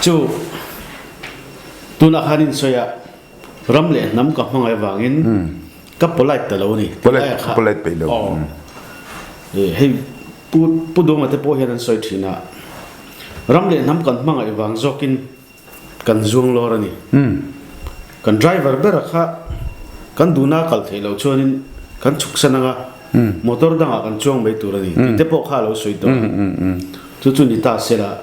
Chu tunah khan in sawi a, ram leh hnam ka hmangaih avangin ka polite ta lo a ni. Polite, polite peih lo. Aw. Hei Pu Pu Duanga te pawh hian an sawi thin a, ram leh hnam kan hmangaih vang zawkin Kan zuang lawr a ni. Kan driver bera kha kan duhna a kal theih loh chuanin kan chhuk san anga motor dangah kan chuang mai tur a ni tih te pawh kha a lo sawi tawh a. Chu chu ni ta sela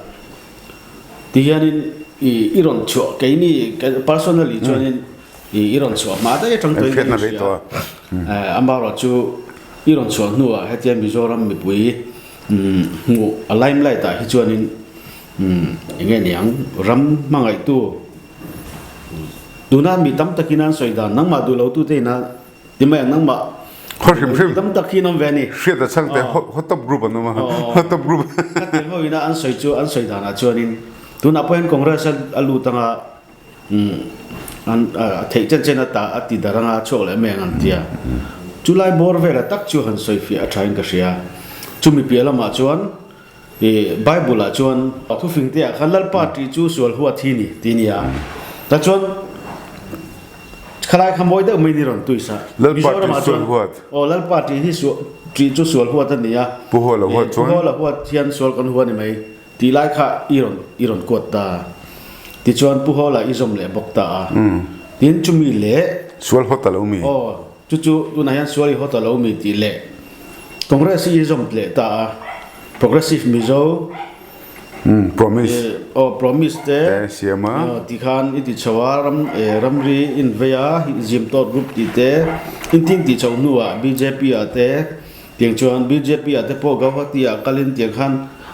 ti hianin i rawn chhuah keini personally chuanin i rawn chhuah hma daih atang tawhin kan inhria a. Amaherawhchu i rawn chhuah hnuah hetia Mizoram mipui hmuh a limelight ah hi chuanin Umm, enge niang, ram hmangaihtu tuna mi tam takin an sawi dan, nangmah duh lo tute ina ti mai ang, nangmah Khaw hrim hrim tam tak hi an awm ve a ni. Hriat a chhang te hot top group an awm a, hot top group. Khatiang ho ina an sawi chu an sawi danah chuanin tunah pawh hian Congress a lut anga an a theih chen chen a ta a ti dar anga a chhuak leh mai ang an tia. Chulai bawr vela tak chu han sawi fiah a thain ka hria. Chumi piah lamah chuan I Bible ah chuan thufing te ah khan Lalpa ṭih chu sual huat hi ni ti nia. Tah chuan khalai kha mawi deuh mai ni rawn twist a. Lalpa ṭih sual huat. Aw Lalpa ṭih hi sual ṭih chu sual huat a ni a. Pu Hawla huat chuan. Pu Hawla huat hian sual kan hua ni mai tih lai kha i rawn i rawn kuat ta. Tichuan Pu Hawla i zawm leh bawk ta a. Tin chumi leh. Sual huat a lo mi. Aw chu chu tunah hian sual i huat a lo mi tih leh Congress hi i zawm leh ta a. Progressive Mizo Promise aw Promise te te siam a ti khan i ti chho a ram ramri in vei a zim tawt group tih te in tin tih chho hnuah bjp ah te tiang chuan bjp ah te pawh Gauhati ah kalin tiang khan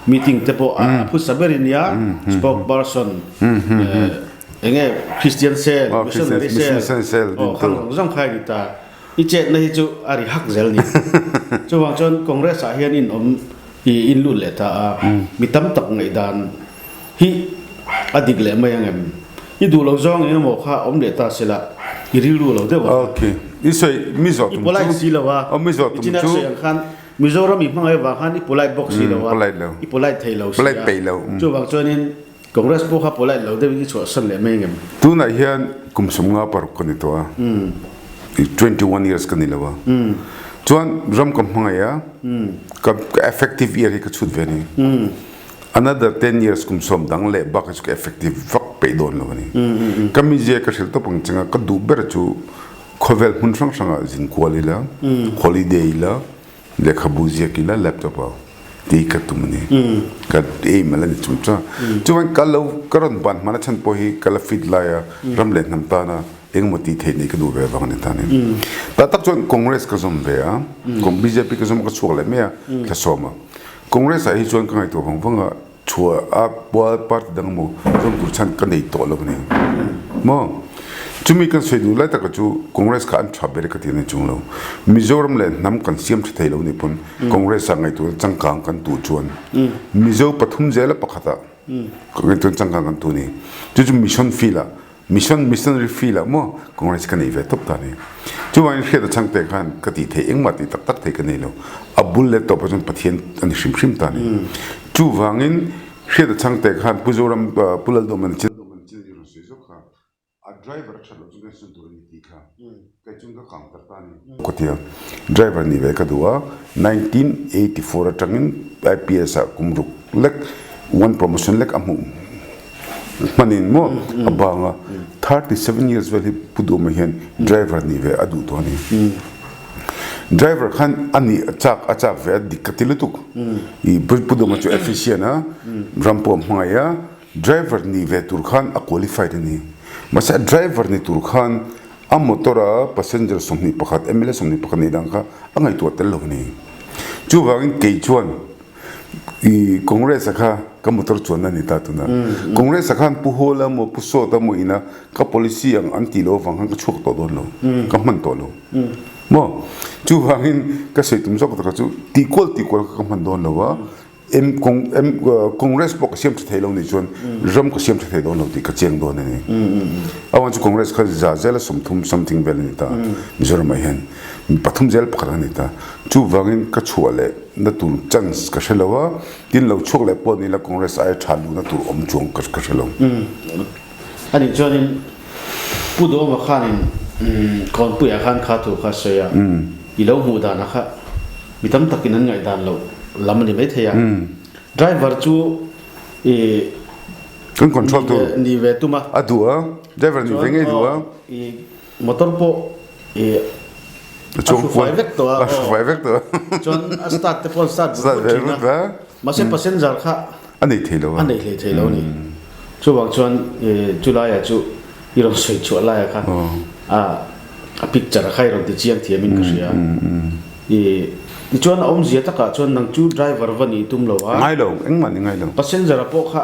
meeting te pawh a phusa ber in nia spokesperson enge Christian cell missionary cell aw khang zawng zawng kha a ni ta. I chetna hi chu a ri hak zel ni. Chuvang chuan Congress ah hian in awm i in lut leh ta a, mi tam tak ngaihdan hi a dik leh mai ang em? I duh lo zawng eng emaw kha awm leh ta sela i rilru lo deuh ang. Ok, i sawi mi zawh tum chu. I polite si lo a, mi zawh tum chu. I chin a sawi ang khan Mizoram i hmangaih vang khan i polite bawk si lo a, i polite thei lo si a. Polite peih lo. Chuvang chuanin Congress pawh kha polite lo deuhin i chhuahsan leh mai ngem? Tunah hian kum 56 ka ni tawh a, 21 years ka ni lo a. Chuan ram ka hmangaih a, ka effective year hi ka chhut ve a ni. Another 10 years kum sawm dang leh bak hi chu ka effective vak peih dawn lo a ni. Ka mizia ka hrilh tawp ang changa ka duh ber chu khawvel hmun hrang hrangah zin kual ila, holiday ila, Lehkhabu ziak ila laptop ah ti ka tum a ni. Ka aim ala ni chung chuan. Chuan ka lo ka rawn ban hman a chhan pawh hi ka la fit lai a ram leh hnam tana engemaw tih theih nei ka duh ve vang a ni ta ni. Tah tak chuan Congress ka zawm ve a, bjp ka zawm a ka chhuak leh mai a thlasawm a. Congress ah hi chuan ka ngaihtuah vang vang a Chhuah a pual party dang emaw zawm tur chhan ka nei tawh lo a ni maw? Chumi kan sawi duh lai taka chu Congress kha an tha ber e ka ti a ni chung lo. Mizoram leh hnam kan siam tha thei lo nih pawn Congress ah ngaihtuahna changkang kan tuh chuan Mizo pathum zela pakhatah ngaihtuahna changkang kan tuh a ni. Chu chu mission field ah Mission missionary field ah maw Congress ka nei ve tawp ta ni. Chuvangin hriat a chhang te khan ka tih theih engmah tih tak tak thei ka nei lo. A bul leh tawpah chuan Pathian a ni hrim hrim ta ni. Chuvangin hriat a chhang te khan Pu Zoram Pu Lalduhman chin rawn sawi zawk kha a driver a that loh chu kan sun tur a ni tih kha kei chuan ka kang tar ta ni. Ka ti a, driver nih ve ka duh a, 1984 atangin IPS ah kum ruk lek one promotion lek a hmuh. Hmanin maw a bang a, 37 years vel hi Pu Duhma hian driver nih ve a duh tawh a ni. Driver khan a nih a chak a chak ve a dik ka ti lutuk. I Pu Duhma chu efficient a, ram pawh a hmangaih a, driver nih ve tur khan a qualified a ni. Mahse a driver ni tur khan a motor a passenger 21, mla 21 nih dan kha a ngaihtuah tel lo a ni. Chuvangin kei chuan I Congress a kha ka motor chuan a ni ta tuna. Congress a khan Pu Hawla emaw Pu Sawta emaw ina ka policy ang an tih loh avang khan ka chhuak tawh dawn lo. Ka hman tawh lo. Maw? Chuvangin ka sawi tum zawk taka chu tih kual tih kual kha ka hman dawn lo a. M M Congress pawh ka siam tha thei lo nih chuan ram ka siam tha thei dawn lo tih ka chiang dawn a ni. Awan chu Congress kha za zela 30 something vel a ni ta Mizoramah hian. Mi pathum zel pakhat a ni ta. Chuvangin ka chhuah leh na tur chance ka hre lo a, tin lo chhuak leh pawh ni ila Congress aia tha luhna tur awm chuang ka hre lo. A nih chuanin Pu Duhawma khanin Kawnpuiah khan kha thu kha a sawi a, i lo hmuh danah kha mi tam takin an ngaihdan loh lam a ni maithei a. Driver chu i Kan control tur ni ve tum a. A duh a, driver nih ve ngei duh a. I motor pawh i a hrufai vek tawh a. A hrufai vek tawh a. Chuan a start te pawh start vut vut thin a. Mahse passenger kha a nei thei lo a. A nei hlei thei lo a ni. Chuvang chuan chulaiah chu i rawn sawi chhuah laiah kha a picture kha i rawn ti chiang thiamin ka hria. I tichuan a awmzia takah chuan nang chu driver va nih tum lo a. Ngai lo, engmah ni ngai lo. Passenger a pawh kha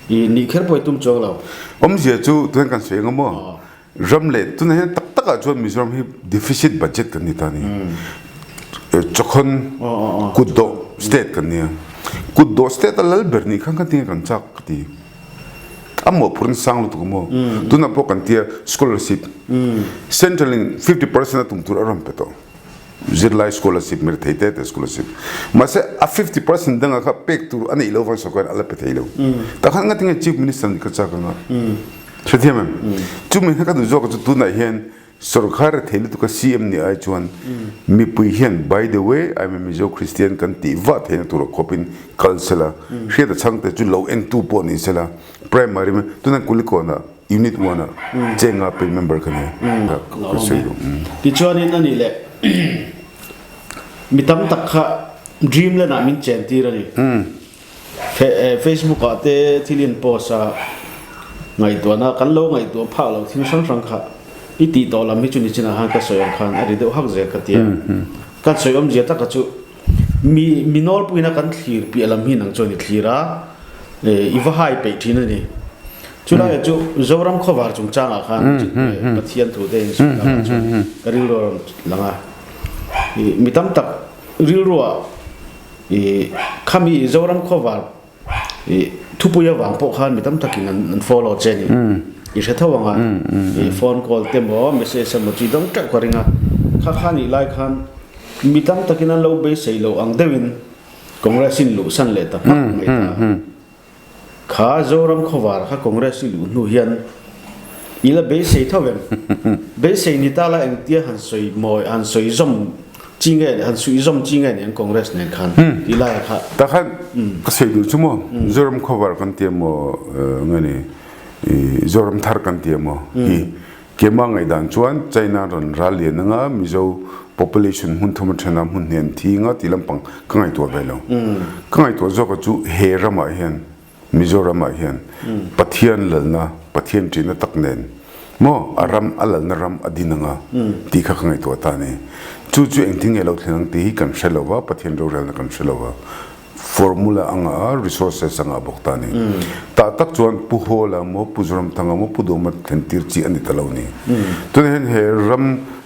i nih kher pawh i tum chuang lo. Awmzia chu tunah kan sawi eng maw? Ram leh tunah hian tak takah chuan Mizoram hi deficit budget kan ni ta a ni. Chawkhawn kutdawh state kan nia. Kutdawh state a lal ber nih khan khan tinge kan chak ka ti. A mawhphurhna sang lutuk maw? Tunah pawh kan tia scholarship central in 50% a tum tur a rawn pe tawh. Zirlai scholarship mir thei te te scholarship. Mahse a 50% danga kha pek tur a neih lo vang sawrkar a la pe thei lo. Tah khan ngatinge chief minister nih ka chak anga. Hrethiam em? Chumi hna ka duh zawk chu tunah hian Sorkar a thei lutuk a CM nih ai chuan mipui hian by the way I'm a Mizo Christian kan tih vah theihna tur a khawpin kal sela, hriat a chhangte chu lo entu pawh ni sela, primary tunah Kulikawnah unit one ah Chenga pay member ka ni a, ka sawi duh. Tichuanin a nih leh mi tam tak kha dreamland ah min chen tir a ni. Facebook ah te thil in post a ngaihtuahna kan lo ngaihtuah phak lo thil hrang hrang kha i tih tawh lam hi chu nichinah khan ka sawi ang khan a ri deuh hak zel ka ti a. Kan sawi awmzia taka chu mi mi nawlpuina kan thlir piah lam hi nang chuan i thlir a, i va hai peih thin a ni. Chulaiah chu Zoram khawvar chungchangah khan Pathian thu te in sawi takah chuan ka rilru a rawn lang a. Mi tam tak rilruah I khami Zoram khawvar i thupui avang pawh khan mi tam takin an follow che ni. I hre tho ang a, i phone call te maw message emaw chi dang teuh ka ring a. Kha kha nih lai khan mi tam takin an lo beisei lo ang deuhin Congress in luhsan leh ta hmak mai ta. Kha Zoram khawvar kha Congress i luh hnu hian i la beisei tho em? Beisei ni ta la engtia han sawi mawi, han sawi zawm chi nge, han suih zawm chi nge ni ang Congress nen khan tih lai kha. Tah khan ka sawi duh chu maw, Zoram khawvar kan ti emaw nge ni Zoram thar kan ti emaw hi Kema ngaihdan chuan China rawn ral lian anga Mizo population hmun thum athena hmun hnih an thi anga tih lampang ka ngaihtuah ve lo. Ka ngaihtuah zawka chu he ramah hian Mizoramah hian Pathian lalna, Pathian ṭihna tak nen maw a ram a lalna ram a din anga tih kha ka ngaihtuah ta a ni. Chu chu engtin nge lo thleng ang tih hi kan hre lo va, Pathian rorelna kan hre lo va. Formula a ngah a, resources a ngah bawk ta a ni. Tah tak chuan Pu Hawla maw, Pu Zoramthanga maw, Pu Duhma thlen tir chi a ni ta lo a ni. Tunah hian he ram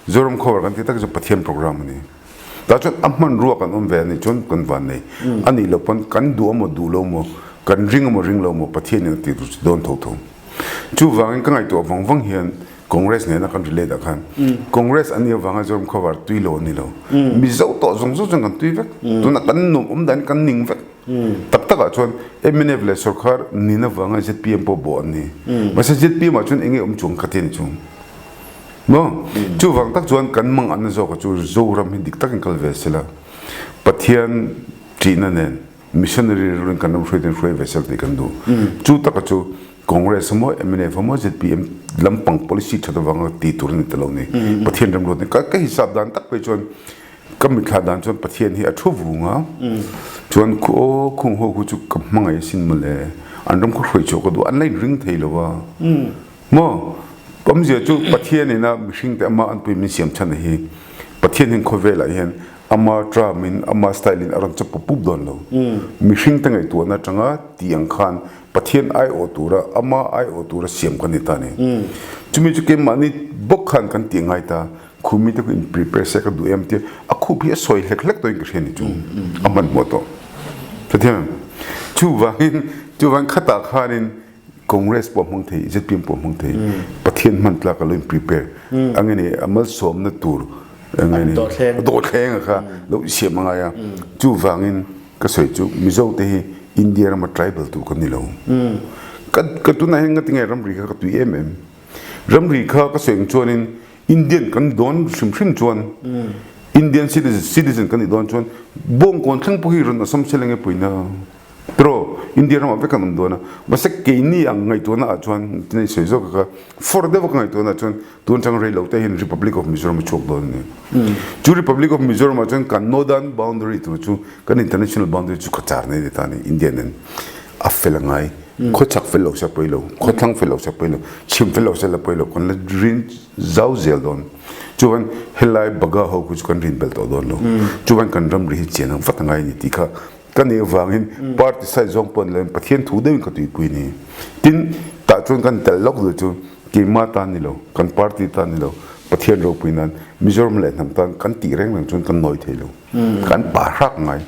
Zoram Khawvar kan tih tak chu Pathian program a ni. Tah chuan a hmanrua kan awm ve a nih chuan kan van nei. A nih loh pawn kan duh amaw duh lo maw, kan ring amaw ring lo maw Pathianin a tih tur chu dawn tho tho. Chuvangin ka ngaihtuah vang vang hian Congress nena kan relate ah khan Congress an nih avanga Zoram Khawvar tui lo an ni lo. Mizo tawh zawng zawng chuan kan tui vek. Tunah kan nuam awm dan kan ning vek. Tak takah chuan mnf leh sorkar nin avanga zpm pawh bawh an ni. Mahse zpm ah chuan enge awm chuang ka ti a ni chung. Maw? Chuvang tak chuan kan manganna zawkah chu Zoram hi dik takin kal ve sela Pathian ṭihna nen Missionary rilruin kan ram hruaitu in hruai ve sel tih kan duh. Chu taka chu Congress emaw, mnf emaw, zpm lampang policy that avanga ti tur a ni ta lo ni. Pathian remruat ni. Ka hisap dan tak phei chuan ka mitthla dan chuan Pathian hi a thu vung a, chuan khu aw khung ho khu chu ka hmangaih asin mawle, an ram khaw hruai chhuah ka duh, an la inring thei lo a. Maw? Awmzia chu Pathian ina mihring te ama anpui min siam chhan a hi. Pathian hian khawvelah hian ama term in ama style in a rawn chawp pup pup dawn lo. Mihring te ngaihtuahna atanga tih ang khan Pathian aiawh tura ama aiawh tura siam kan ni ta a ni. Chumi chu keimahni bawk khan kan tih ngai ta, khumi te khu in prepare se ka duh em tia a khup hi a sawi hlek hlek tawhin ka hria ni chu a hmanhmawh tawh. Hrethiam em? Chuvangin chuvangin khatah khanin Congress pawh hmang thei, zpm pawh hmang thei, Pathian hman tlak a lo in prepare. Angeni a malsawmna tur. Dawhthleng kha lo siam a ngai a. Chuvangin ka sawi chu Mizo te hi India rama tribal tur kan ni lo. Ka tunah hian ngatinge ramri kha ka tui em em. Ramri kha ka sawi ang chuanin Indian kan dawn hrim hrim chuan Indian citizen kan nih dawn chuan Bawngkawn thleng pawh hi rawn Assam sel enge puina. Tiraw, India ramah vek an awm dawn a, mahse keini ang ngaihtuahna ah chuan tin a insawi zawk a kha, for deuh a ka ngaihtuahna ah chuan tun atang rei lo te hian Republic of Mizoram a chhuak dawn a ni. Chu Republic of Mizoram ah chuan kan northern boundary tur chu kan international boundary chu khawchar nei a ni ta a ni, India nen a fel a ngai, khawchhak fel lo se a pawi lo, khawthlang fel lo se a pawi lo, chhim fel lo se la pawi lo, kan la rin zau zel dawn. Chuan helai Baga ho khu chu kan rin belh tawh dawn lo, chuan kan ramri hi chian ang vat a ngai a ni tih kha Ka nih avangin party side zawng pawh ni loin Pathian thu deuhin ka tuipui ni. Tin, tah chuan kan tel lawk duh chu keimah tan ni lo, kan party tan ni lo, Pathian ropui nan Mizoram leh hnam tan kan tih reng reng chuan kan nawi thei lo. Kan pa hrak ngai.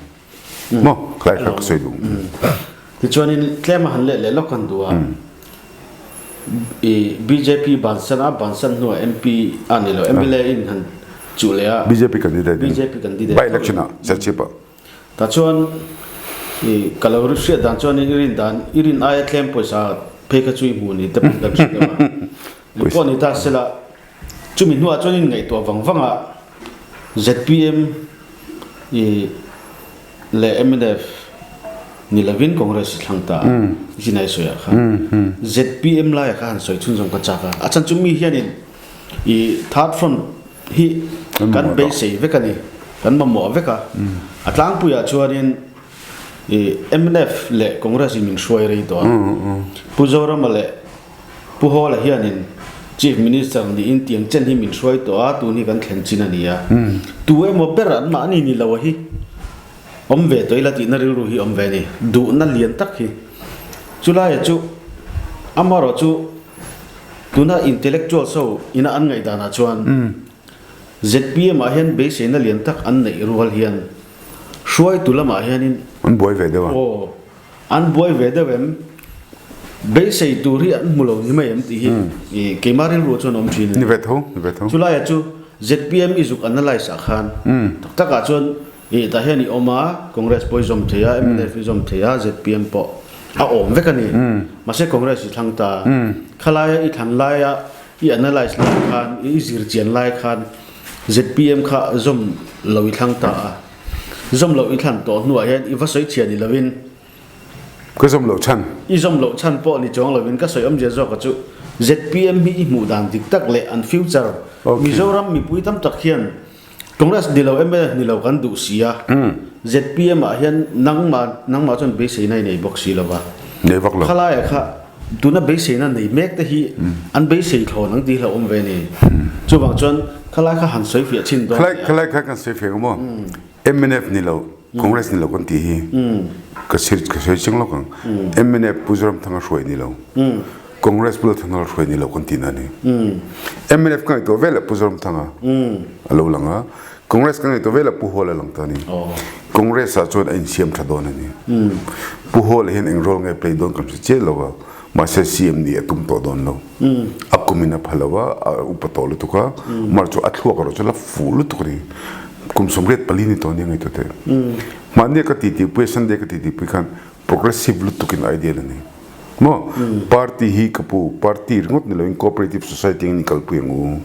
Maw? Khlai kha ka sawi duh. Tichuanin tlem a han leh leh lawk kan duh a. I bjp bansan a, bansan hnuah MP a ni lo, mla in han chuh leh a. Bjp candidate in. Bjp candidate. By election ah, Serchhip ah. Tah chuan i ka lo hriat dan chuan i rin dan i rin aia tlem pawisa phei kha chu i hmu ni te pawh kan hre deuh a. Eng pawh ni ta sela chumi hnuah chuan in ngaihtuah vang vang a zpm i leh mnf ni lovin Congress i thlang ta a i chinai sawi ah khan zpm laiah kha han sawi chhunzawm ka chak a. A chhan chu mi hianin i third front hi kan beisei vek a ni, kan mamawh vek a. A tlangpuiah chuanin i mnf leh Congress in min hruai rei tawh a. Pu Zorama leh Pu Hawla hianin Chief Minister niin tiang chen hi min hruai tawh a, tun hi kan thlen chin a ni a. Tu emaw ber an mahni ni lo a hi awm ve tawh ila tihna rilru hi awm ve a ni, duhna lian tak hi. Chulaia chu amaherawhchu Tuna intellectuals ho ina an ngaihdanah chuan zpm ah hian beiseina lian tak an neih rual hian hruaitu lamah hianin An buai ve deuh a. Aw, an buai ve deuh em? Beisei tur hi an hmu lo ni mai em tih hi i keimah rilru chuan a awm thin a ni. Ni ve tho, ni ve tho. Chulaiah chu zpm i zuk analyse ah khan tak takah chuan I tah hian i awm a, Congress pawh i zawm thei a, mnf i zawm thei a, zpm pawh a awm vek a ni. Mahse Congress i thlang ta. Khalaia i thlan laia i analyse lai khan, i zir chian lai khan zpm kha zawm lo i thlang ta a. Zawm loh i thlan tawh hnuah hian i va sawi chhia ni lovin. Ka zawm loh chhan. I zawm loh chhan pawh ni chuang lovin ka sawi awmzia zawka chu zpm hi i hmuh dan dik tak leh an future Mizoram mipui tam tak hian Congress ni lo mnf ni lo kan duh si a, zpm ah hian nangmah nangmah chuan beiseina i nei bawk si lo va. Nei vak lo. Khalaia kha tuna beiseina nei mek te hi an beisei thlawn ang tih hlauhawm ve ni. Chuvang chuan khalai kha han sawi fiah chin dawn nia. Khalai kha kan sawi fiah ang maw? Mnf ni lo Congress ni lo kan tih hi ka ka sawi chiang lawk ang. Mnf Pu Zoramthanga hruai ni lo. Congress Pu Lalthanhawla hruai ni lo kan tihna a ni. Mnf ka ngaihtuah vel ah Pu Zoramthanga a lo lang a, Congress ka ngaihtuah vel ah Pu Hawla a lang ta a ni. Congress ah chuan a insiam tha dawn a ni. Pu Hawla hian eng role nge play dawn kan hre chiah lo a, mahse CM nih a tum tawh dawn lo. A kum in a pha lo a, a upa tawh lutuk a, mar chu a thluak erawh chu la fuh lutuk a ni. Kum 84 ni tawh a nia ngaihtuah teh. Mahni a ka titipui a, Sunday ka titipui khan Progressive lutuk in ideal a ni maw? Party hi ka pu, party ringawt ni loin cooperative society ang in i kalpui ang u.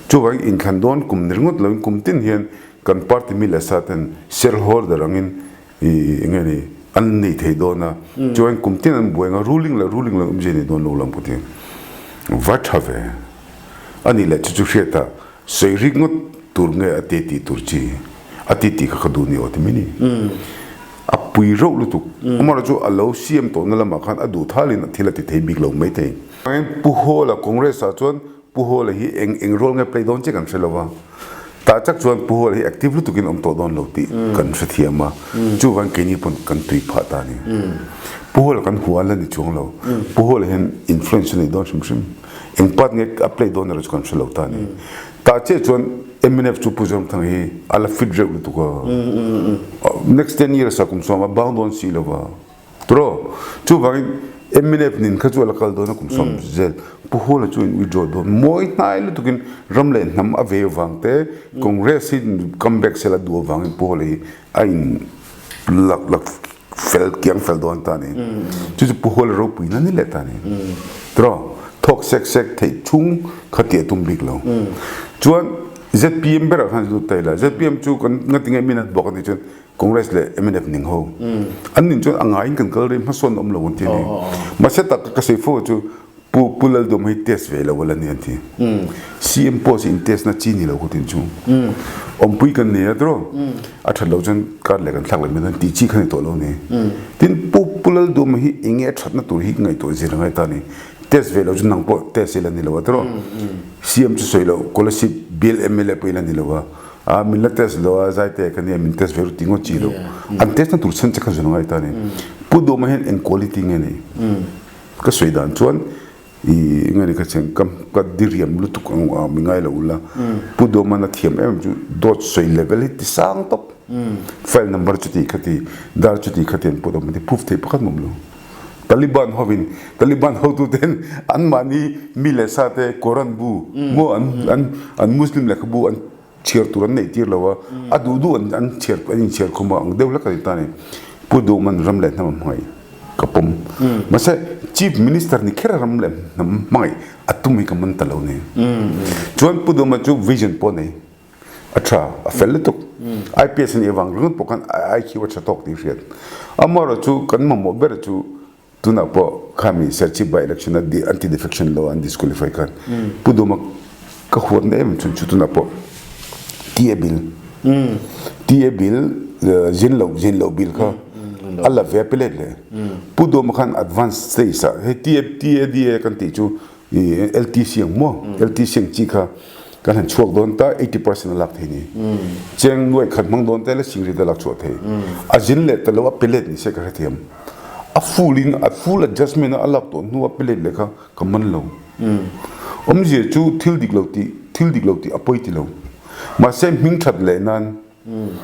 Chuvangin inthlan dawn kum ni ringawt loin kum tin hian kan party mi leh sa ten shareholder angin i enge ni an nei thei dawn a. Chuvangin kum tin an buai ang a, ruling leh ruling lo awmzia nei dawn lo lam ka ti. Va tha ve. A nih leh chu chu hriat a Sawi rik ngawt tur nge a te tih tur chi a ti tih kha ka duh ni aw ti mai ni. A pui reuh lutuk. Amaherawhchu chu a lo siam tawhna lamah khan a duh thalin a thil a ti thei bik lo mai thei. Pu Hawla Congress ah chuan Pu Hawla hi eng eng role nge play dawn chiah kan hre lo va. Tah chak chuan Pu Hawla hi active lutukin awm tawh dawn lo tih kan hrethiam a. Chuvang keini pawn kan tui phah ta a ni. Pu Hawla kan hua la ni chuang lo. Pu Hawla hian influence a nei dawn hrim hrim. Eng part nge a play dawn erawh chu kan hre lo ta a ni. Tah chiah chuan mnf chu Pu Zoramthanga hi a la fit reuh lutuk a. Next 10 years ah kum sawm a bang dawn si lo va. Turaw? Chuvangin Mnf nin kha chu a la kal dawn a kum sawm zel. Pu Hawla chu in withdraw dawn. Mawi hnai lutukin ram leh hnam a ve avang te, Congress hi come back sela duh avangin Pu Hawla hi a in lak lak fel kiang fel dawn ta a ni. Chu chu Pu Hawla ropui na ni leh ta a ni. Tiraw? Thawk sek sek theih chhung kha tih a tum bik lo. Chuan zpm berah khan lut ta ila, zpm chu kan ngatinge min an bawk a nih chuan Congress leh mnf ning ho an nin chuan a ngaiin kan kal rei hmasawn awm lo an ti a ni. Mahse tak ka sawi fo chu Pu Pu Laldawm hi test ve lo a la ni an ti. CM post hi in test na chi ni lo khutin chu awmpui kan nei a tiraw a that lo chuan kar leh kan thlak leh mai dawn tih chi kha ni tawh lo ni. Tin Pu Pu Laldawm hi eng nge a thatna tur hi ngaihtuah zir a ngai ta a ni. Test ve lo chu nang pawh test i la ni lo a tiraw. CM chu sawi lo Kolasib bial mla pawh i la ni lo a. A min la test lo a zaite ka nia min test ve ru ti ngawt chi lo. An test na tur chhan che kha zun ngai ta ni. Pu Dawma hian eng quality nge nei? Ka sawi dan chuan i nge ni ka cheng ka ka diriam lutuk ang a mi ngai lo ula. Pu Dawma na thiam em chu dawt sawi level hi ti sang tawp. File number chuti khati dar chuti khati an Pu Dawma ti proof thei pakhat mawm lo. Taliban hovin Taliban hotuten anmahni mi leh sa te Koran bu maw an an an Muslim lehkhabu an chhiar tur an neih tir lo a, a duh duh an an chhiar an inchhiar khum a ang deuh hlek a ni ta a ni. Pu Duhman ram leh hnam a hmangaih ka pawm. Mahse Chief Minister ni kher a ram leh hnam hmangaih a tum hi ka man ta lo ni. Chuan Pu Duhman chu vision pawh a nei. A tha, a fel lutuk. IPS a nih avang ringawt pawh khan IQ a tha tawk tih hriat. Amaherawh chu kan mamawh ber chu tunah pawh khami Serchhip by election a anti defection law an disqualify khan Pu Duma ka huatna em chhun chu tunah pawh TA bill TA bill zin loh zin loh bill kha a la ve a pe let leh. Pu Duma khan advance stage ah hei TA TA-DA kan tih chu I LTC ang maw? LTC ang chi kha kan han chhuak dawn ta 80% a lak thei ni. Cheng nuai khat hmang dawn te la singri te lak chhuah thei. A zin leh ta lo a pe let ni se ka hrethiam. A full in a full adjustment a lak tawh hnu a pe let leh kha ka man lo. Awmzia chu thil dik lo tih thil dik lo tih a pawi ti lo. Mahse hming that leh nan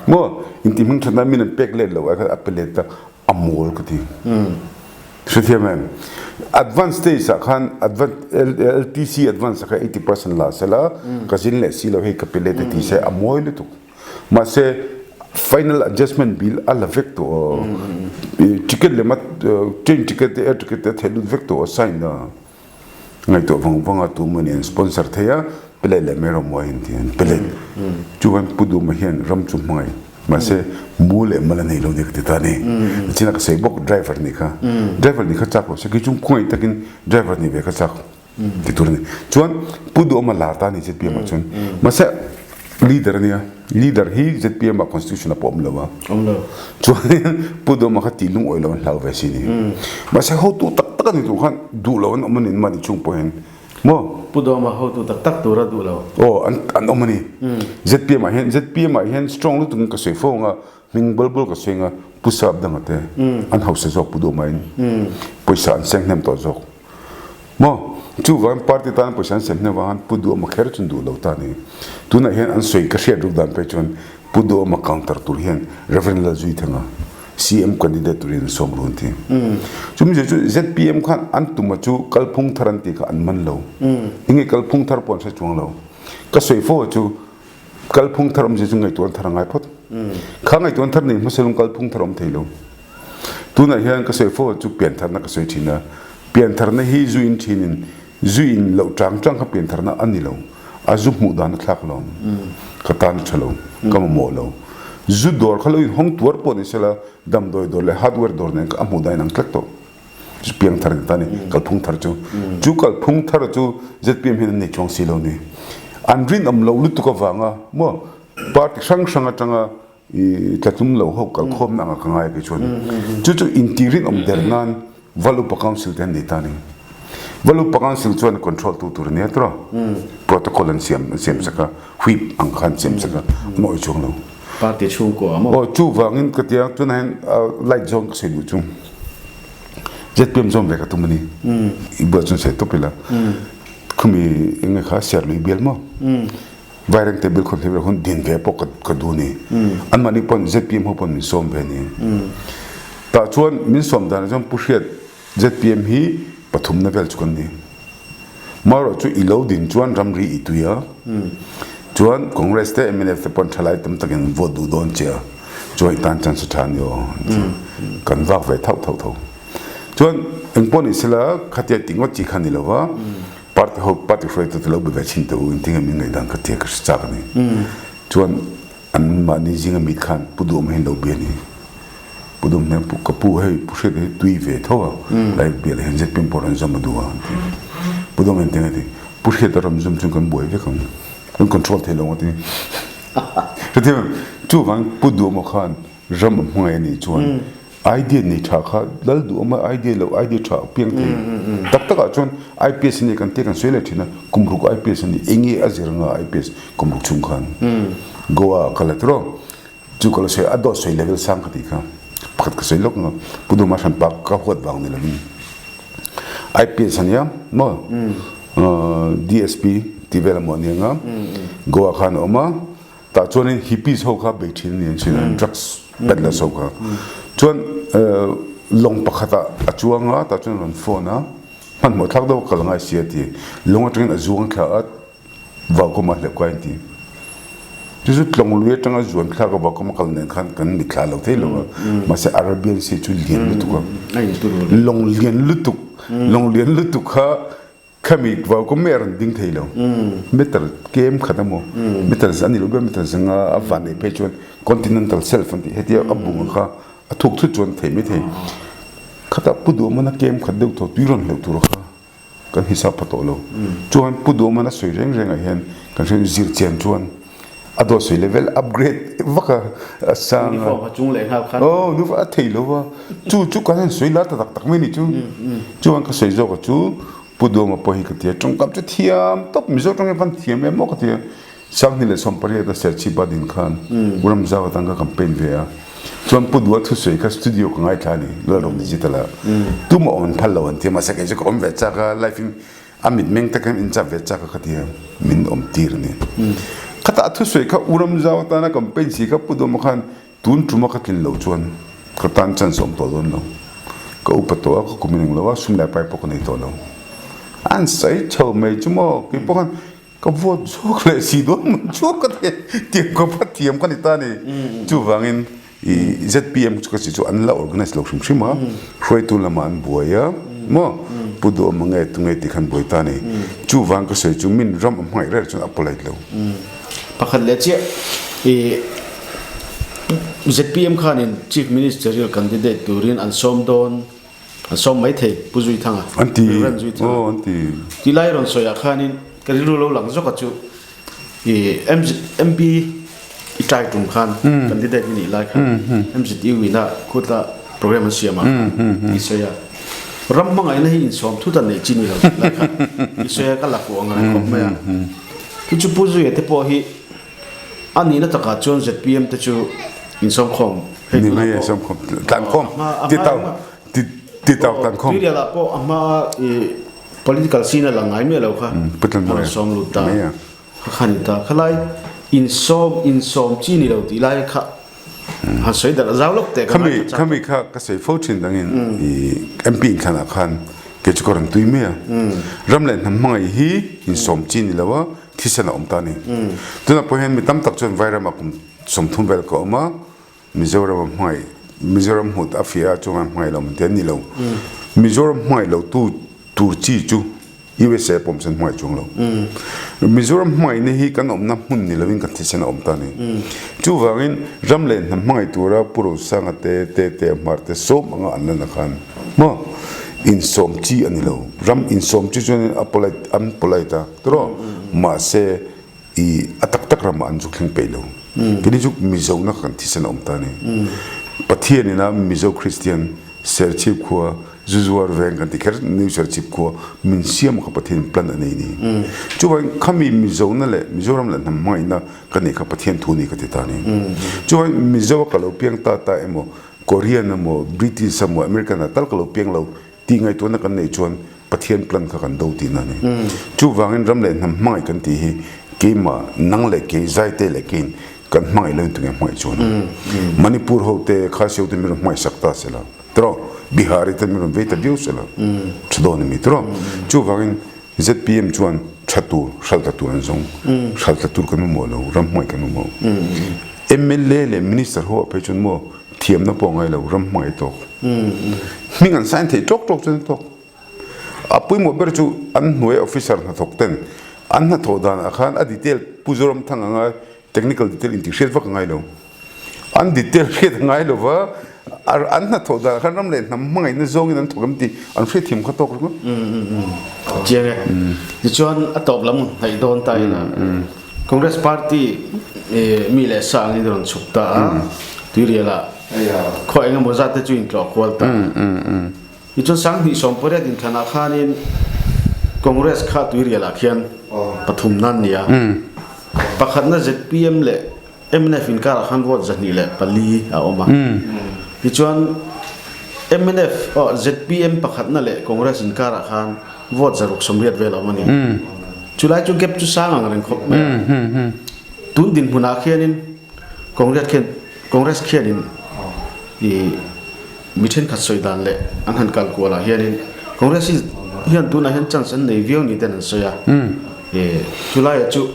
maw inti hming that nan min an pek let lo ai khan a pe let ta a mawl ka ti. Hrethiam em? Advance stage ah khan LTC advance ah khan 80% la sela ka zin leh si lo hei ka pe let a ti se a mawi lutuk. Mahse final adjustment bill a la vek tawh aw. Ticket lema train ticket te air ticket te a theih lut vek tawh aw sign a. Ngaihtuah vang vang a tu maw nen sponsor thei a, pe leh leh mai rawh maw a inti an pe leh. Chuan Pu Duma hian ram chu hmangaih mahse mu leh mal a nei lo nia ka ti ta a ni. Nichina ka sawi bawk driver nih kha. Driver nih kha chak lo se kei chu khawngaih takin driver nih ve kha chak ti tur a ni. Chuan Pu Duhawma lar ta a ni zpm ah chuan mahse leader a nia, leader hi zpm ah constitution ah pawh a awm lo a. Chuanin Pu Dawma kha tih lungawi lo an hlau ve si ni. Mahse hotu tak tak a ni tur khan duh lo an awm a ni mahni chung pawh hian maw. Pu Dawma hotu tak tak tura duh lo. Aw an an awm a ni. Zpm ah hian zpm ah hian strong lutuk in ka sawi fo ang a, hming bul bul ka sawi ang a, Pu Sap danga te an hausa zawk Pu Dawma in pawisa an seng hnem tawh zawk. Maw? Chuvangin party tan pawisa an sem hnem avang khan Pu Duhawma kher chu an duh lo ta a ni. Tunah hian an sawi ka hriat ruk dan phei chuan Pu Duhawma counter tur hian Rev. Lalzuithanga CM candidate turin an sawm run ti. Chumi zir chu zpm khan an tuma chu kalphung thar an tih kha an man lo. Enge kalphung thar pawh an hre chuang lo. Ka sawi fo chu kalphung thar awmzia chu ngaihtuah thar a ngai phawt. Kha ngaihtuah thar nei hmasa lung kalphung thar awm thei lo. Tunah hian ka sawi fo chu piantharna ka sawi thin a, piantharna hi zu in thinin zu in loh chang chang kha piantharna a ni lo, a zu hmuh dan a thlak lo, ka tan a tha lo, ka mamawh lo. Zu dawr kha lo in hawng tuar pawh ni sela damdawi dawr leh hardware dawr nen kha a hmuh dan inang tlat tawh. Chu piangthar ni ta ni, kalphung thar chu. Chu kalphung thar chu zpm hian an nei chuang si lo ni. An rinawm loh lutuk avanga maw party hrang hrang atanga I tlatlum lo ho kalkhawmna anga ka ngai kei chuan chu chu inti rinawm der nan Val Upa Council te an nei ta a ni. Val Upa Council chuan control tu tur a nia tawh protocol an siam an siam sak a, whip ang kha an siam sak a, an awih chuang lo. Party chhungkua maw? Aw chuvangin ka tia tunah hian light zawn ka sawi duh chu zpm zawn ve ka tum a ni. I buai chuan sawi tawp ila khumi enge kha Serlui bial maw? Vairengte bilkhawm hlep lo hun din ve pawh ka duh ni. Anmahni pawn zpm ho pawn min sawm ve ni. Tah chuan min sawm danah chuan Pu Hriat Zpm hi pathumna vel chu kan ni. Marawh chu i lo din chuan ramri i tui a, chuan Congress te mnf te pawn thalai tam takin an vote duh dawn che a, chuan i tan chance a tha a ni aw an ti. Kan vak ve thauh thauh tho. Chuan engpawh ni sela khatia tih ngawt chi kha ni lo va, party ho party hruaitu te lo be ve chhin teh u engtin nge min ngaihdan kha tia ka hre chak a ni. Chuan An mahni zinga mit khan Pu Duhawm hian lo bia ni. Pu Duhawm hian Pu ka pu hei Pu Hriata hi tui ve tho a, lai bial hian zpm pawh rawn zawm a duh a an ti. Pu Duhawm hian tinge ti, Pu Hriata rawn zawm chuan kan buai vek ang, kan control thei lo ang a ti. Hrethiam em? Chuvang Pu Duhawma khan ram a hmangaih a nih chuan Idea nei tha kha lal duh awm a, idea lo idea tha a piang thei. Tak takah chuan IPS a nia kan tia kan sawi leh thin a, kum ruk IPS a ni, eng nge a zir anga IPS kum ruk chhung khan Goa ah kal a tiraw? Chu ka la sawi a, a dawt sawi level sang ka tih kha pakhat ka sawi lawk ang a, Pu Duma hranpa ka huat vang ni lovin IPS a nia maw DSP tih vel a maw a nia anga Goa khan a awm a, Tah chuanin hippies ho kha bei thin a ni an sawi a, drugs peddlers ho kha. Chuan lawng pakhat ah a chuang a, tah chuan a rawn phone a, hmanhmawh thlak deuh a kal ngai si a ti. Lawng atangin a zuang thla a, vaukawm ah hleuh kai an ti. Chu chu tlawng lui atanga zuan thlak a vaukawm a kal nen khan kan mitthla lo thei lo a, mahse Arabian Sea chu lian lutuk a, lawng lian lutuk, lawng lian lutuk kha Khami vau ka mer an ding thei lo. Meter kem khat a maw? Meter a ni lo ber meter zinga a van nei phei chuan continental shelf an tih hetia a bung kha a thuk thut chuan thei mai thei. Khatah Pu Duhawmana kem khat deuh tawh tui rawn hleuh tur kha kan hisap pha tawh lo. Chuan Pu Duhawmana sawi reng rengah hian kan hre zir chian chuan a dawt sawi level upgrade vak a a sang a. Uniform a chung leh nghal khan. Aw uniform a thei lo va chu chu kan han sawi lar ta tak tak mai ni chu. Chuan ka sawi zawk a chu Pu Duama pawh hi ka ti a tawngkam chu thiam tawp Mizo tawng hi van thiam em aw ka ti a. Sanghnih leh 18 a Serchhip a din khan U Ramzau atang ka campaign ve a. Chuan Pu Dua thusawi kha studio ka ngaithla a ni Lalrawm Digital ah. Tumah awm an phal lo an ti a mahse kei chu ka awm ve chak a life in A mitmeng te khan in chap ve chak a ka ti a, min awm tir a ni. Khatah a thusawi kha U Ramzau atana campaign si kha Pu Dawma khan tun tuma ka tlin loh chuan ka tan chance a awm tawh dawn lo. Ka upa tawh a, ka kum in englo a, sum leh pai pawh ka nei tawh lo. An sawi chho mai chu maw, kei pawh khan ka vote zawk leh si dawn mai chu ka ti a, tiang khawpa thiam ka ni ta a ni. Chuvangin I zpm chu ka si chu an la organize lo hrim hrim a, hruaitu lamah an buai a maw, Pu Duhawm nge tunge tih khan buai ta a ni. Chuvang ka sawi chu min ram a hmangaih reng chuan a polite lo. Pakhat leh chiah i zpm khanin Chief Ministerial candidate turin an sawm dawn, an sawm mai thei Pu Zuithanga, An ti, Rev. Zuithanga. aw an ti. Tilai rawn sawiah khanin ka rilru lo lang zawk a chu. I MB i try tum khan candidate i nih lai khan MZU ina khutla program an siam ah khan i sawi a. Ram hmangaihna hi insawm thut a neih chi ni lo tih lai khan i sawi a ka la kuah ang reng khawp mai a. Chu chu Pu Zuia te pawh hi a nihna takah chuan zpm te chu insawm khawm hei tunah pawh Insawm khawm tlan khawm titau titau tlan khawm. Tuirial ah pawh a hma i Political scene a lang ngai miah lo kha a rawn sawm lut ta kha kha ni ta. Khalai insawm insawm chi ni lo tih lai kha han sawi darh zau lawk teh ka ngai kha chak. Khami kha ka sawi fo thin dangin i MP inthlanah khan kei chu ka rawn tui mai a. Ram leh hnam hmangaih hi insawm chi ni lo a, thisen a awm ta a ni. Tunah pawh hian mi tam tak chuan Vairamah kum 30 vel ka awm a, Mizoram a hmangaih, Mizoram hmut a fiah a chuan hmangaih lo man te an ni lo. Mizoram hmangaih lo tu tur chi chu USA pawm chuan hmangaih chuang lo. Mizoram hmangaihna hi kan awmna hmun ni lovin kan thisen a awm ta a ni. Chuvangin ram leh hnam hmangaih tura Pu Rosanga te, Tete a hmar te sawm anga an lan khan maw insawm chi a ni lo. Ram insawm chi chuan a polite, an polite a tawrh mahse I a taktak ram ah an zuk thleng peih lo. Kini chu Mizo na kan thisen a awm ta ni. Pathian in a Mizo Christian Serchhip khua Zuzuar veng kan ti kher New Serchhip khua min siam kha Pathian in plan a nei ni. Chuvangin khami Mizo na leh Mizoram leh hnam hmangaihna ka neih kha Pathian thu ni ka ti ta ni. Chuvangin Mizo a ka lo piang ta ta emaw Korean emaw British emaw American ah tal ka lo piang lo Tih ngaihtuahna kan neih chuan Pathian plan kha kan do tihna a ni. Chuvangin ram leh hnam hmangaih kan tih hi keimah, nang leh kei, Zaite leh keiin kan hmangaih loin tunge hmangaih chuan ang. Manipur ho te, Khasi ho te min rawn hmangaih sak ta se la. Tiraw? Bihari ten min rawn vei ta viau se la tha dawn a mi tiraw. Chuvangin zpm chuan tha tur, hralh ta tur an zawng. Hralh ta tur kan mamawh lo, ram hmangaih kan mamawh. Mla leh Minister ho ah phei chuan maw thiamna pawh a ngai lo, ram hmangaih tawk. Hming an sign thei tawk tawk chuan a tawk. A pawimawh ber chu an hnuai officer hnathawk ten an hnathawh danah khan a detail Pu Zoramthang anga technical detail intihhriat vak a ngai lo. An detail hriat a ngai lova, an hnathawh danah khan ram leh hnam hmangaihna zawngin an thawk em tih an hriatthiam kha tawk ringawt. Chiang e. Tichuan a tawp lam hnaih dawn ta ila Congress party mi leh sa angin rawn chhuk ta a, Tuirialah khaw engemaw zat te chu intlawh kual ta. Tichuan Sanghnih Sawmpariat inthlanah khanin Congress kha Tuirialah khian pathum nan nia. Pakhatna zpm leh mnf inkarah khan vote 204 a awm a. Tichuan mnf aw zpm pakhatna leh Congress inkarah khan vote 680 vel a awm a ni. Chulai chu gap chu sang ang reng khawp mai a. Tun dinhmunah khianin Congress khian Congress khianin ih Mi thenkhat sawi dan leh an han kal kual ah hianin Congress hi hian tunah hian chance an nei viau ni ten an sawi a. Chulaiah chu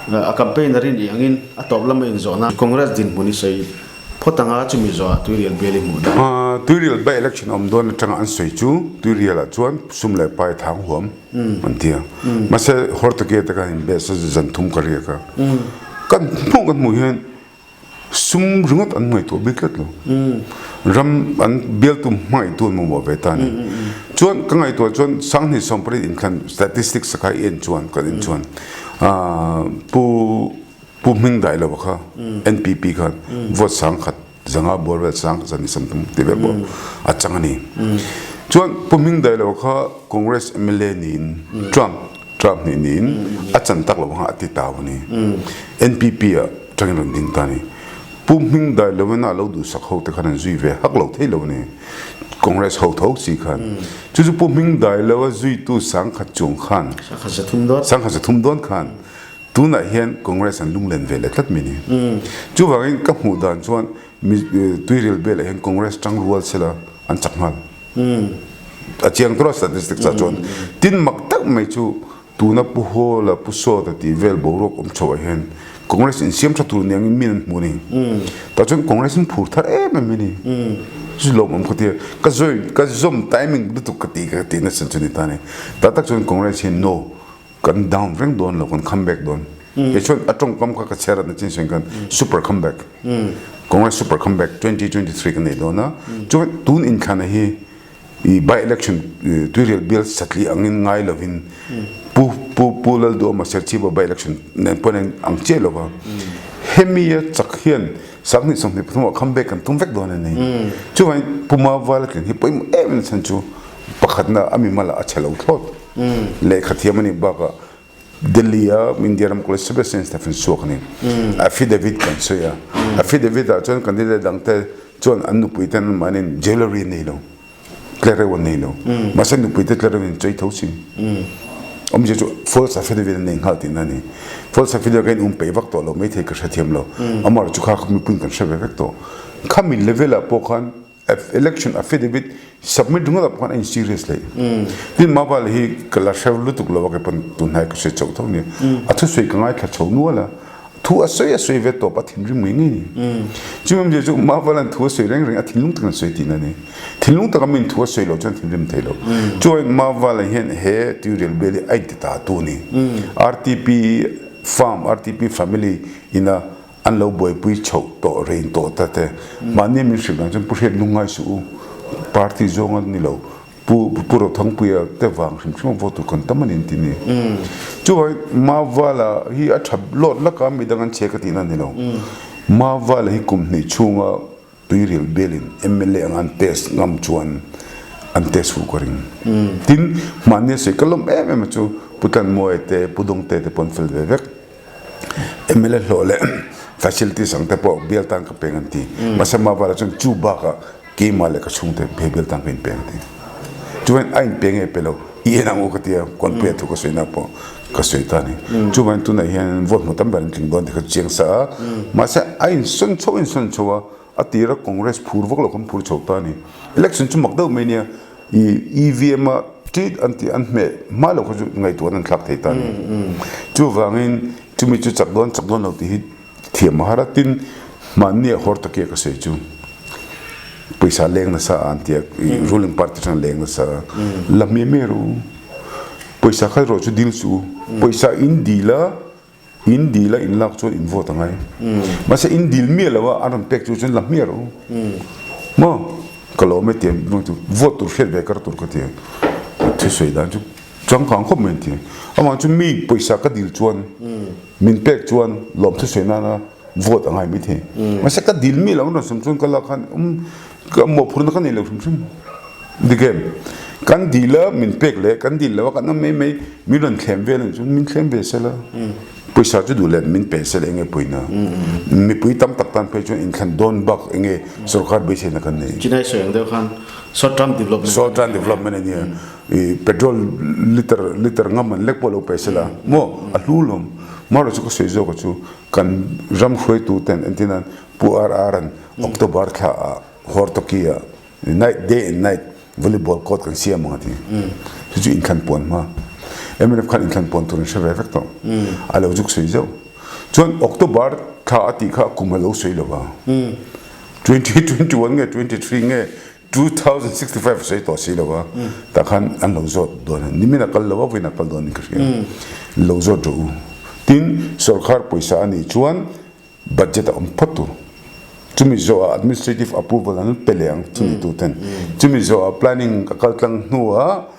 a campaign a rin ih angin a tawp lama inzawhna Congress dinhmun i sawi phawt anga chumi zawhah Tuirial bial i hmuh dan. Tuirial by election awm dawn atanga an sawi chu Tuirial ah chuan sum leh pai thang huam an ti a. Mahse Hortokia te khan inbes a zan thum ka riak a. Kan hmuh kan hmuh hian Sum ringawt an ngaihtuah bik tlat lo. Ram an bialtu hmangaihtu an mamawh ve ta a ni. Chuan ka ngaihtuah chuan Sanghnih Sawmpariat inthlan statistics a kha i en chuan kan en chuan Pu Pu Hming Dailova kha NPP khan vote sangkhat zanga buar vel sang zan sam tum tih vel pawh a chang a ni. Chuan Pu Hming Dailova kha Congress mla niin Trump Trump nih niin a chan tak lo kha a ti tau a ni. NPP ah tangin rawn ding ta a ni. Pu Hming dai lo in a lo duhsak ho te khan an zui ve hak lo thei lo a ni. Congress ho tho si khan. Chu chu Pu Hming dai lo a zuitu sangkhat chuang khan sangkhat zathum dawn khan tunah hian Congress an lunglen ve leh tlat mai a ni. Chuvangin ka hmuh dan chuan Tuirial Bial ah hian Congress tang rual sela an chak nghal. A chiang tur a statistics ah chuan tin mak tak mai chu tuna Pu Hawla, Pu Sawta tih vel boruak awm chhoh ah hian Congress insiam tha tur niangin min an hmu a ni. Tah chuan Congress in phur thar em em a ni. Chu lawmawm ka ti a, ka join ka zawm timing lutuk ka ti ka ti nasa chu ni ta a ni. Tah tak chuan Congress hian no kan down reng dawn lo kan come back dawn kei chuan a tawngkam kha ka chhiar atna chin sawn khan super come back Congress super come back 2023 kan nei dawn a chuan tun inthlan hi i by election tuirial bial satli angin ngai lovin pu pu pu Lalduhawma Serchhipa by election nen pawh nen ang chiah lova hemi a chak hian sanghnih 23 ah come back kan tum vek dawn a ni chuvangin Pu Mavala tlin hi pawimawh em em chhan chu pakhatna a mimal ah a chhe lo thlawt. Lehkha thiam a nih bakah Delhi a India ram College Civil Science te suak a ni. Affidavit kan sawi a. Affidavit ah chuan candidate dang te chuan an nupui ten an mahni jewellery an nei lo, tlereuh an nei lo. Mahse nupui te tlereuh in chei tho si. Awmzia chu false affidavit an nei nghal tihna a ni. False affidavit ka in um peih vak tawh lo maithei ka hrethiam lo. Amaherawhchu kha mipui in kan hre ve vek tawh. Khami level ah pawh khan Election affidavit submit ringawt ah pawh khan a in serious hle. Tin Mabal hi ka la hre lutuk lo a kei pawn tunhnai ka hre chauh tho nia. A thusawi ka ngaithla chho nual a, thu a sawi a sawi ve tawp a thinrim ngei ngei ni. Chumi awmzia chu Mabal an thu a sawi reng reng a thinlung takin a sawi tihna a ni. Thinlung taka min thu a sawi loh chuan thinrim thei lo. Chuan Mabal hian he tuirial bial hi a inti ta tu a ni. RTP farm, RTP family ina An lo buaipui chhoh tawh rein tawh ta te. Mahni min hrilh dan chuan Pu Hriat lungngai suh u, party zawng a ni lo, Pu Pu Rothangpuia te vang hrim hrim a vote tur kan tam a ni an ti ni. Chuvangin Mavala hi a tha lawt lak a, midang an chhe ka tihna a ni lo. Mavala hi kum hnih chhunga Tuirial bialin mla anga an test ngam chuan an test fuh ka ring. Tin, hmanni a sawi ka lawm em em a chu Pu Tlanmuaia te, Pu Dawngte te pawh an fel ve vek. Mla hlawh leh facilities ang te pawh bial tan ka peng an ti. Mahse Mavala chuan chu bakah keimah leh ka chhungte he bial tan ka inpeng a ti. Chuan a inpe nge pe lo i en ang u ka ti a, Kawnpuia thu ka sawi na pawh ka sawi ta a ni. Chuvangin tunah hian vote hmu tam ber an tling dawn tih kha chiang sa a, mahse a insawn chho insawn chho a. a tira Congress phur vak lo khan phur chho ta a ni. Election chu mak deuh mai nia, i EVM a tit an tih an hmeh hma lo kha chu ngaihtuahna an thlak thei ta a ni. Chuvangin chumi chu chak dawn chak dawn lo tih hi thiam a har a, tin hmanni a hawr takia ka sawi chu pawisa leng nasa a an ti a, ruling party atang leng nasa a, la hmeh hmeh rawh u, pawisa kha erawh chu dil suh u, pawisa in dil a, In dil a in lak chuan in vote a ngai. Mahse in dil miah lo a an rawn pek chu chuan la hmiah rawh u. Maw? Ka lawm e tiang chu vote tur hriat ve kar tur ka ti a. Thusawi dan chu changkang khawp mai an ti. Amah chu mi pawisa ka dil chuan min pek chuan lawm thusawi nana vote a ngai maithei. Mahse ka dil miah lo an rawn sawm chuan ka lak khan um ka mawhphurhna ka nei lo hrim hrim. Dik em? Kan dil a min pek leh kan dil lo a kan awm mai mai min rawn thlem vel ang chuan min thlem ve sela pawisa chu duh leh min pe sela enge pawina mipui tam tak tan phei chuan inthlan dawn bak enge sorkar beiseina kan nei. Chinai sawi ang deuh khan short term development. Short term development a nia i petrol liter liter ngam an lek pawh lo pe sela maw a hlu lawm marawh chu ka sawi zawk a chu kan ram hruaitu ten entirnan Pu RR an October thla ah Hortoki ah Night, day and night volleyball court kan siam ang a ti. Chu chu inthlan puan hma. Mnf khan inthlan puan tur an hre ve vek tawh. A lo zuk sawi zeuh. Chuan October thla a tih kha kum a lo sawi lo va. 2021 nge 23 nge 2065 a sawi tawh si lo va. Tah khan an lo zawt dawn a. Nimin a kal lo a, vawiin a kal dawn in ka hria. Lo zawt rawh u. Tin, sorkar pawisa a nih chuan Budget a awm phawt tur. Chumi zawhah administrative approval an pe leh ang chumi tu ten. Chumi zawhah planning a kal tlang hnuah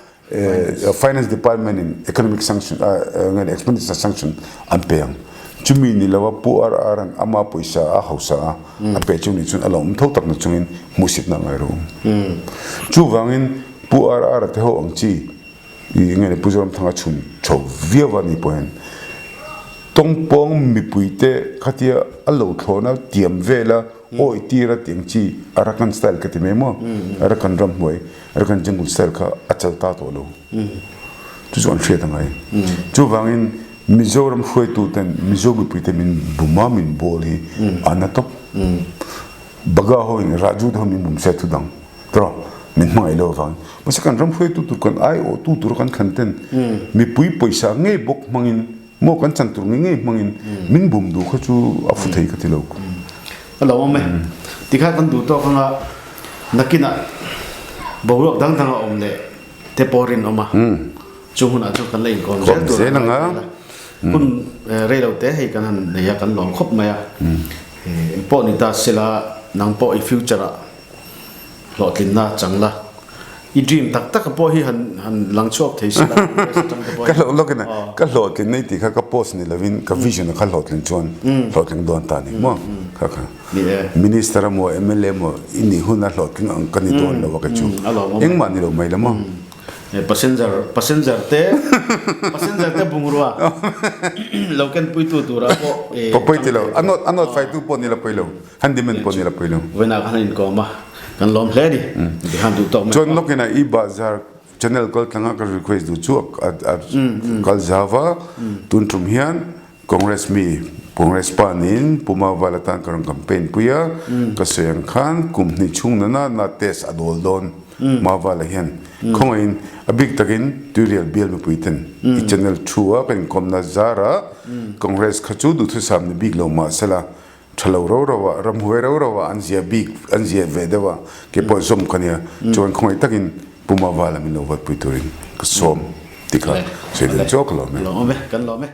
finance department in economic sanction nge expenditure sanction an pe ang. Chumi ni lo a Pu RR an ama pawisa a hausa a a pe chu nih chuan a lo awm tho tak na chungin hmuhsitna a ngai ro. Chuvangin Pu RR a te ho ang chi I nge ni Pu Zoramthanga chhun chho viau a ni pawh hian tawngpawng mipuite khatia a lo thlawna tiam vela awi tira tiang chi Arakan style ka ti mai maw Arakan ramhnuai Arakan jungle style kha a chal ta tawh lo chu chu an hriat a ngai chuvangin Mizoram hruaitu ten Mizo mipuite min buma min bawl hi a na tawp Baga ho in Raju te ho min bum se thu dang. Tawh min hmangaih lo avangin mahse kan ram hruaitu tur kan aiawh tu tur kan thlan ten mipui pawisa ngei bawk hmangin maw kan chan tur ngei ngei hmangin min bum duh kha chu a fu thei ka ti lo. Ka lo awm e. Tikha kan duh tawk anga nakinah boruak dang dang a awm leh te pawh rinawm a, chung hunah chuan kan la inkawm zel tur a ngai thei la. Hun rei lo te hei kan han nei a kan lawm khawp mai a. Engpawh ni ta sela nang pawh i future ah Hlawhtlinna chang la. I dream tak tak pawh hi han han lang chhuak thei si la Congress atang te pawh Ka hlawh lawk in a, ka hlawhtlin nei tih kha ka post ni lovin ka vision a kha hlawhtlin chuan hlawhtling dawn ta ni maw kha kha. Ni e. Minister emaw mla emaw i nih huna hlawhtling ang ka ni dawn lo a ka chu. Engmah ni lo mai la maw. Passenger passenger te passenger te bungrua lo ken puitu tura pawh Pawh pawi ti lo a nawt a nawt faitu pawh ni la pawi lo. Handyman pawh ni la pui lo. Vawiinah khan an inkawm a, kan lawm hle a ni. Tihian duh tawk mai. Chuan lawkin a e-bazar channel kal tlanga ka request duh chu a kal zau va, tun tum hian Congress mi Congress pa niin Pu Mavala tan ka rawn campaign pui a, ka sawi ang khan kum hnih chhung nana na test a dawl dawn Mavala hian khawngaihin a bik takin Tuirial bial mipui ten i channel thu a kan inkawmna zarah Congress kha chu duhthusam ni bik lo mahsela Tha lo ro ro ah, ramhuai ro ro ah an zia bik, an zia ve deuh a, kei pawh zawm ka nia, chuan khawngaih takin Pu Mavala min lo vat pui turin ka sawm ti kha sawi deuh chawk ka lawm e. Lawm e, kan lawm e.